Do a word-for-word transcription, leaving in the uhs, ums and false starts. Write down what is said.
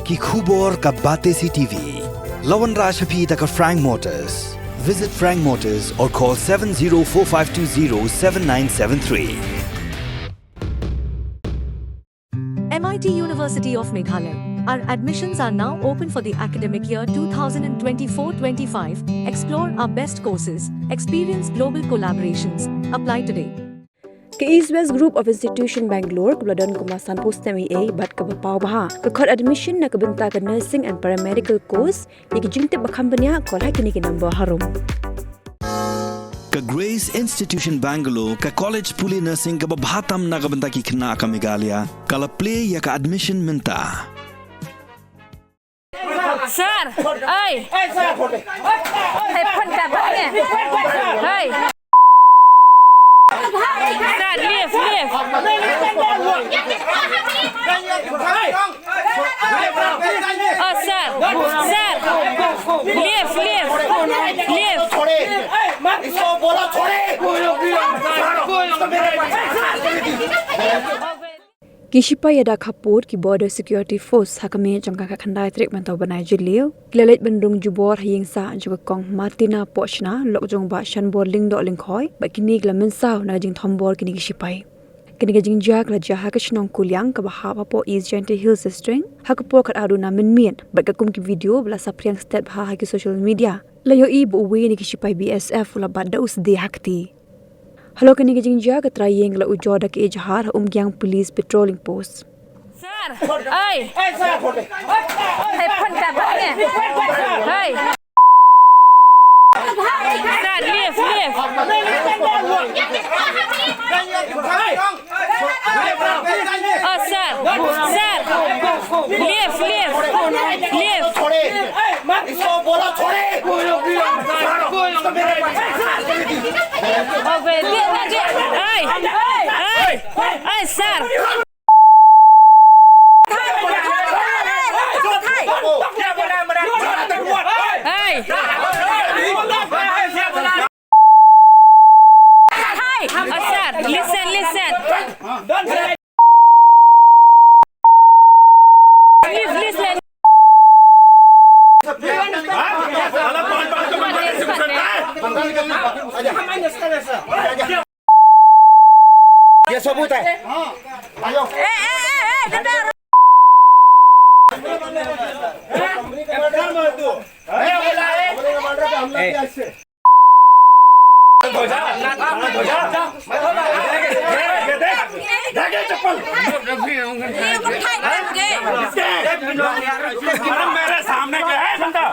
Ki khubor ka Batesi T V. La wanrah sha phi da ka Frank Motors. Visit Frank Motors or call seven zero four five two zero seven nine seven three. M I T University of Meghalaya. Our admissions are now open for the academic year two thousand twenty-four twenty-five. Explore our best courses, experience global collaborations. Apply today. Ka East West Group of Institution Bangalore, kaba la don kumba sanphew snem eiei bad kaba paw bha, ka khot admission na ka bynta ka nursing and paramedical course. Ïa ki jingtip ba kham bniah, call ha kine ki number harum. Ka Grace Institution Bangalore, ka college pule nursing kaba bha tam na ka bynta ki khynnah ka Meghalaya, ka la plie ïa ka admission mynta. Sir, oi. Hey, phone ka ba nge. Hey. Sir, leave, leave. Oh, sir. Sir. Leave, leave. Leave. छोड़े। इसको बोला छोड़े। Ki shipai ïada khappud ki Border Security Force ha ka miet jong ka khatkhyndai tarik mynta u bnai Jylliew, ki la leit ban rung jubor ha ïing sah jong ka Kong Martina Pohshna, lok jong u Bah Shanbor Lyngdoh Lyngkhoi, bad kine ki la mynsaw na ka jingthombor kine ki shipai. Kane ka jingjia ka la jia ha ka shnong Kuliang kaba hap hapoh East Jaintia Hills District, ha ka por khatar duna mynmiet, bad katkum ki video ba la saphriang stet bha ha ki social media, la ïohi ba uwei na ki shipai B S F u la bat da u sdie ha kti. Halor kane ka jingjia, ka trai ïing ka la ujor da ka ejahar ha Umkiang Police Patrolling Post. Sir, oi. Hey, phone ka ba nge. Hey. Sir, leave, leave. Oh, sir. Sir. Leave, leave. Leave. इसको बोला छोड़े। Okay, leave, leave, leave. Hey. Hey. Hey, sir. Hey. Hey. Oh, sir, listen, listen. Please, listen. ये सबूत है। मेरे सामने क्या है बंदा?